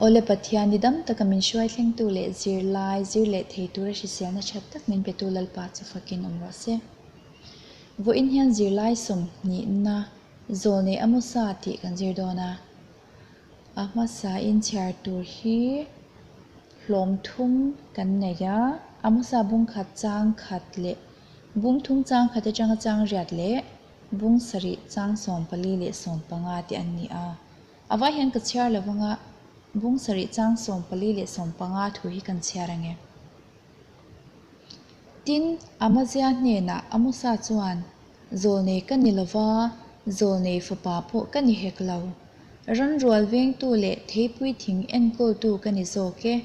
Awle Pathian ni dam taka min hruai thlengtu leh zirlai zir leh thei tura hriselna that tak min petu Lalpa chu fakin awm rawh se. Vawiin hian zirlai sawmhnihna zawlnei Amosa tih kan zir dawn a. A hmasain chhiar tur hi hlawm thum kan nei a, Amosa bung khat chang khat leh bung thum chang khat atanga chang riat leh bung sarih chang 14 leh 15 te an ni a. A vai hian ka chhiar lo vanga bung sarih chang 14 leh 15 thu hi kan chhiar ang e. Tin, Amazia hnenah Amosa chuan, Zawlnei ka ni lova, zawlnei fapa pawh ka ni hek lo. Ran rual vengtu leh theipui thing enkawltu ka ni zawk e.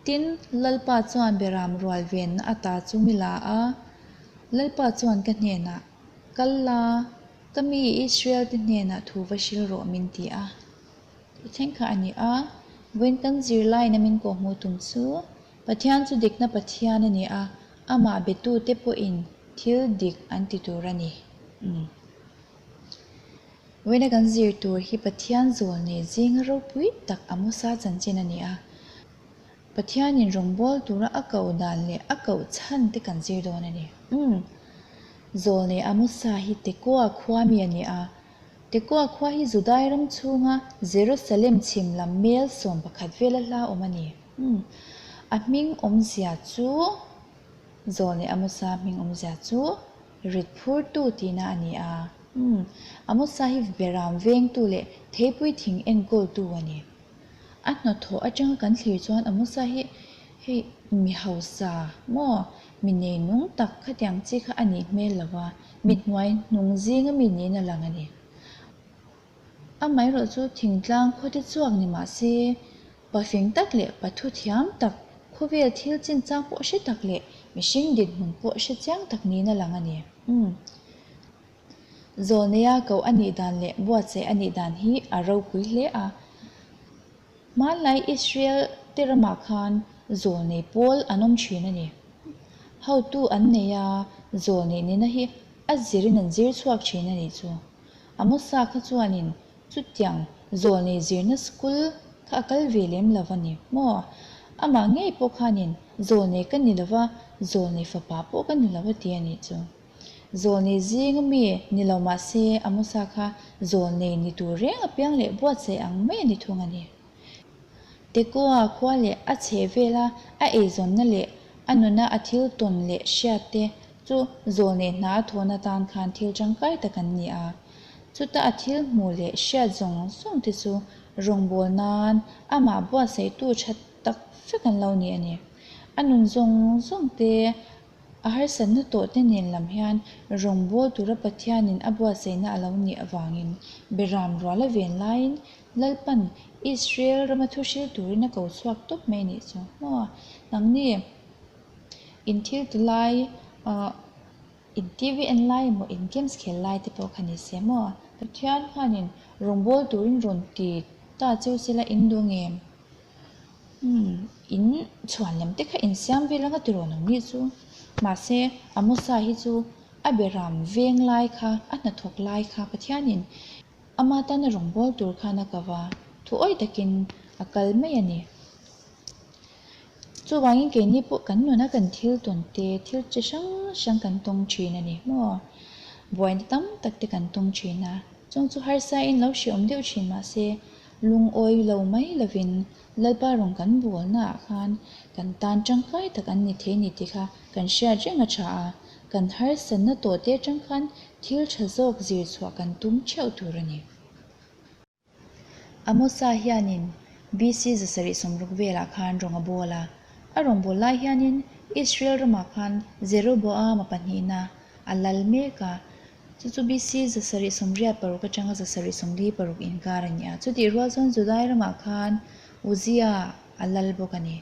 Tin, Lalpa chuan beram rual venna ata chu mi la a. Lalpa chuan ka hnenah, Kal la, ka mi Israel te hnenah thu va hril rawh min ti a. Ti thleng kha a ni a, vawiin kan zirlaina min kawhhmuh tum chu Pathian chu dikna Pathian a ni a, amah betute pawhin thil dik an ti tur a ni. Umm. Vawiina kan zir tur hi Pathian zawl nei zinga ropui tak Amosa chanchin a ni a. Pathianin rawngbâwl tura a koh dan leh a koh chhan te kan zir dawn a ni. Umm. Zawl nei Amosa hi Tekoa khua mi a ni a. Tekoa khua hi Judai ram chhunga Jerusalem chhim lam mel 11 vela hla awm a ni. Umm. A hming awmzia chu Zawl leh Amosa hming awmzia chu rit phurtu tihna a ni a. Umm. Amosa hi beram vengtu leh theipui thing enkawltu a ni. A hnathawh atanga kan thlir chuan Amosa hi hei mi hausa maw mi nei nung tak khatiang chi kha a nih hmel lo va, mi hnuai hnung zinga mi niin a lang a ni. Amaherawh chu thingtlang khawte chhuak ni mah se, pafing tak leh pathu thiam tak, khawvel thil chinchang pawh hre tak leh mihring dinhmun pawh hre chiang tak niin a lang a ni. Umm. Zawlneia koh a nih dan leh buatsaih a nih dan hi a ropui hle a. Hmanlai Israel te ramah khan zawlnei pawl an awm thin a ni. Hotu an nei a, zawlnei nihna hi a zirin an zir chhuak thin a nih chu. Amosa kha chuanin chutiang zawlnei zirna school kha a kal ve lem lo a ni maw? Amah ngei pawh khanin zawlnei ka ni lova, zawlnei fapa pawh ka ni lo a ti a nih chu. Zawlnei zinga mi ni lo mah se Amosa kha zawlnei ni tur reng apiang leh buatsaih ang mai a ni thung a ni. Tekoa khua leh a chheh vela a eizawnna leh a nuna a thil tawn leh hriat te chu zawlnei hna a thawhna tan khan thil tangkai tak an ni a. Chuta a thil hmuh leh hriat zawng zawng te chu rawngbâwl nan amah buatsaihtu tha tak vek an lo ni a ni. A nun zawng zawng te A harsatna tawh te nen lam hian rawngbâwl tura Pathianin a buatsaihna a lo nih avangin Beram rual a ven laiin Lalpan Israel rama thu hril turin a ko chhuak tawp mai a nih chu. Maw? Nangni in thil ti lai ah in TV en lai emaw in games khel lai te pawh kha ni se maw? Pathian khanin rawngbâwl turin rawn ti ta cheu sela in duh ngem? Umm, in chhuan lem te kha insiam vel anga tiraw nang ni chu. Mahse, Amosa hi chu a beram veng lai kha, a hnathawk lai kha Pathianin ama tana rawngbâwl tur khan a kava thuawi takin a kal mai a ni. Chuvangin keini pawh kan nuna kan thil tawn te, thil chi hrang hrang kan tawng thin a ni maw? Buaina tam tak te kan tawng thin a, chung chu harsain lo hreawm deuh thin mahse, Lungawi lo mai lovin Lalpa rawn kan bualnaah khan kan tan tangkai tak an ni thei ni tih kha kan hriat reng a tha a, kan harsatna tawh te atang khan thil tha zawk zir chhuah kan tum theuh tur a ni. Amosa hianin BC 760 velah khan rawng a bawl a, a rawn bawl lai hianin Israel ramah khan Jeroboama pahnihna a lal mek a, Chu chu BC 786 atanga 746 inkar a ni a. Chutih rual chuan Judai ramah khan Uzia a lal bawk a ni.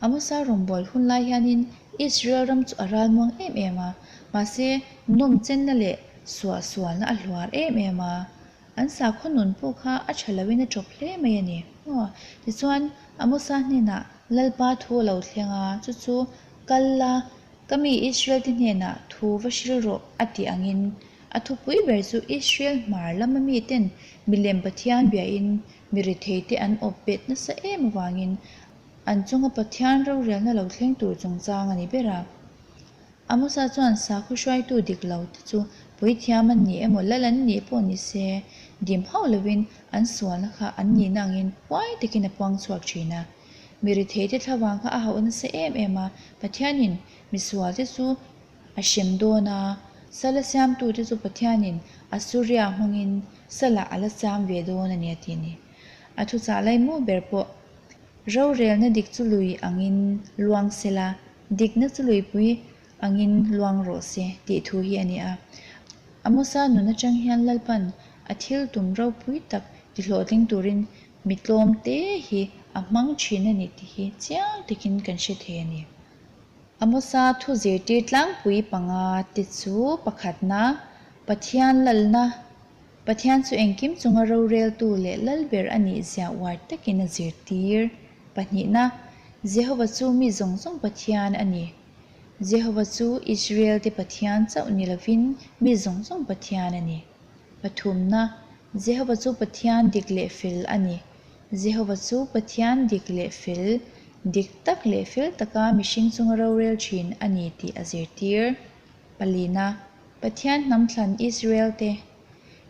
Amosa rawngbâwl hun lai hianin Israel ram chu a ralmuang em em a, mahse nawm chenna leh suahsualna a hluar em em a. An sakhaw nun pawh kha a tha loin a tawp hle mai a ni. Aw, tichuan Amosa hnenah Lalpa thu a lo thleng a, chu chu kal la, Ka mi Israel te hnenah thu va hril rawh a tih angin a thupui ber chu Israel hmar lama miten milem Pathian biain Mi retheite an awp bet nasa em avangin an chunga Pathian rorelna lo thleng tur chungchang a ni ber a. Amosa chuan sakhaw hruaitu dik lo te chu puithiam an ni emaw lal an nih pawh ni se, dim hauh lovin an sualna kha an nihna angin huai takin a puang chhuak thin a. Mi retheite thlavang kha a hauh nasa em em a, Pathianin misualte chu a hrem dawn a, sala siamtute chu Pathianin Assuria hmangin salah a la siam ve dawn a ni a ti a ni. A thuchah laimu ber pawh rorelna dik chu lui angin luang sela, dikna chu luipui angin luang rawh se tih thu hi a ni a. Amosa nun atang hian Lalpan a thil tum ropui tak tihlawhtling turin mi tlawm te hi a hmang thin a ni tih hi chiang takin kan hre thei a ni. Amosa thu zirtir tlangpui panga te chu pakhatna, Pathian lalna, Pathian chu engkim chunga roreltu leh lal ber a nih zia uar takin a zirtir. Pahnihna, Jehova chu mi zawng zawng Pathian a ni. Jehova chu Israel-te Pathian chauh ni lovin mi zawng zawng Pathian a ni. Pathumna, Jehova chu Pathian dik leh fel a ni. Jehova chu Pathian dik leh fel, dik tak leh fel taka mihring chunga rorel thin a ni tih a zirtir. Palina, Pathian hnam thlan Israel-te.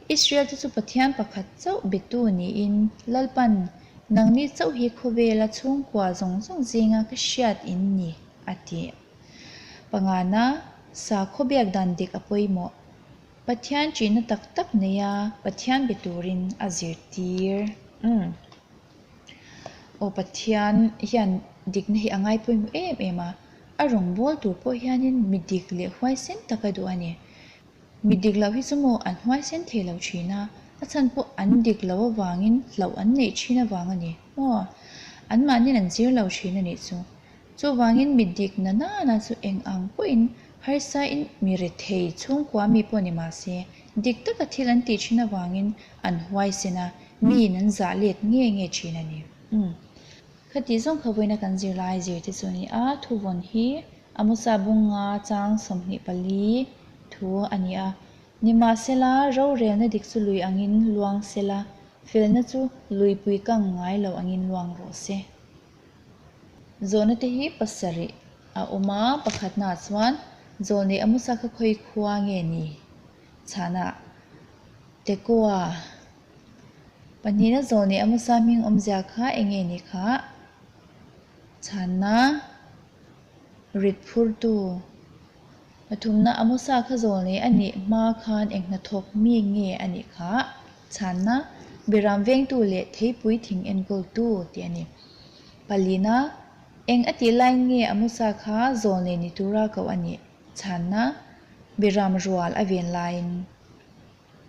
Israel-te chu Pathian pakhat chauh betu niin Lalpan, Nangni chauh hi khawvela chhungkua zawng zawng zinga ka hriat in ni, a ti. Pangana, Sakhaw biak dan dik a pawimawh. Pathian ṭihna tak tak neia Pathian be turin a zirtir. Umm. Aw Pathian hian dikna hi a ngai pawimawh em em a, a rawngbâwl tur pawh hianin mi dik leh huaisen tak a duh a ni. Mi dik loh hi chu maw an huaisen thei lo ṭhin a, a chhan pawh an dik loh avangin hlauh an neih ṭhin avang a ni. Maw? Anmahniin an zir lo ṭhin a nih chu. Chuvangin mi dik na nana chu eng ang pawhin harsain mi rethei chhungkua mi pawh ni mah se, dik taka thil an tih thin avangin an huaisen a, miin an zah let nge nge thin a ni. Umm. Khati zawng kha vawiina kan zirlai zirte chu a ni a, thuvawn hi Amosa bunga chang 24 thu a ni a. Nimahsela, rorelna dik chu lui angin luang sela, felna chu luipui kang ngai lo angin luang rawh se. Zawhna te hi pasarih a awm a, pakhatnaah chuan Zawlnei Amosa kha khawi khua nge ni? Chhana, Tekoa. Pahnihna Zawlnei Amosa hming awmzia kha eng nge ni kha? Chhana, Rit phurtu. Pathumna Amosa kha Zawlnei a nih hma khan eng hnathawk mi nge a nih kha? Chhanna, Beram vengtu leh theipui thing enkawltu tih a ni. Palina, Eng a tih laiin nge Amosa kha zawlnei ni tura koh a nih? Chhanna, Beram rual a ven laiin.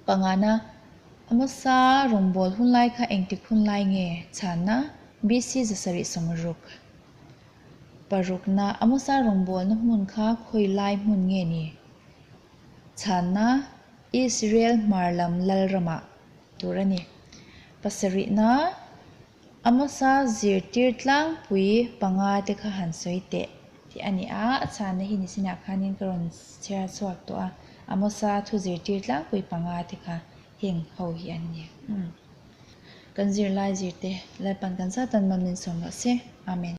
Pangana, Amosa rawngbâwl hun lai kha engtik hun lai nge? Chhanna, BC 760. Parukna, Amosa rawngbâwlna hmun kha khawi lai hmun nge ni? Chhanna, Israel hmar lam Lalramah tur a ni. Pasarihna, Amosa zirtir tlangpui panga te kha han sawi teh tih a ni a, a chhanna hi nisinah khanin ka rawn chhiar chhuak tawh a, Amosa thu zirtir tlangpui panga te kha heng ho hi an ni. Kan zirlai zirte Lalpan kan zat an mal min sawm rawh se. Amen.